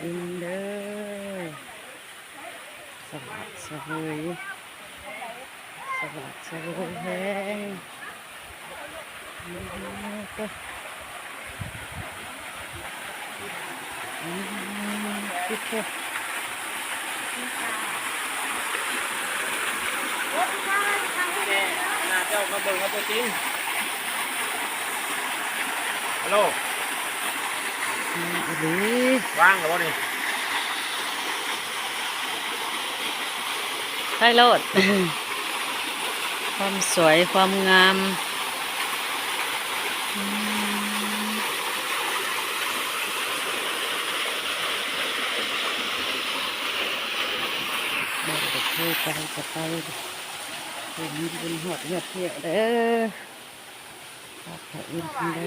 ອີ່ມເດີ ສະບາຍສະເຫວີຍ ສະບາຍສະເຫວີຍແຮງ. ອືມ ເອີ ອືມ ຕິດເທາະ ໜ້າເຈົ້າມາເບິ່ງເອົາຕົວຈິງ. ຮັລໂຫຼ ອືມ ອີ່ຫຼີ ວ່າງແລ້ວບໍ່ນີ້? ໄປໂລດ ຄວາມສວຍຄວາມງາມ ອືມ ບໍ່ໄດ້ເຄີຍໄປກະໄປ ເປັນບຸນຮອດຍອດທຽວເດີ ຂອບພະຄຸນເດີ.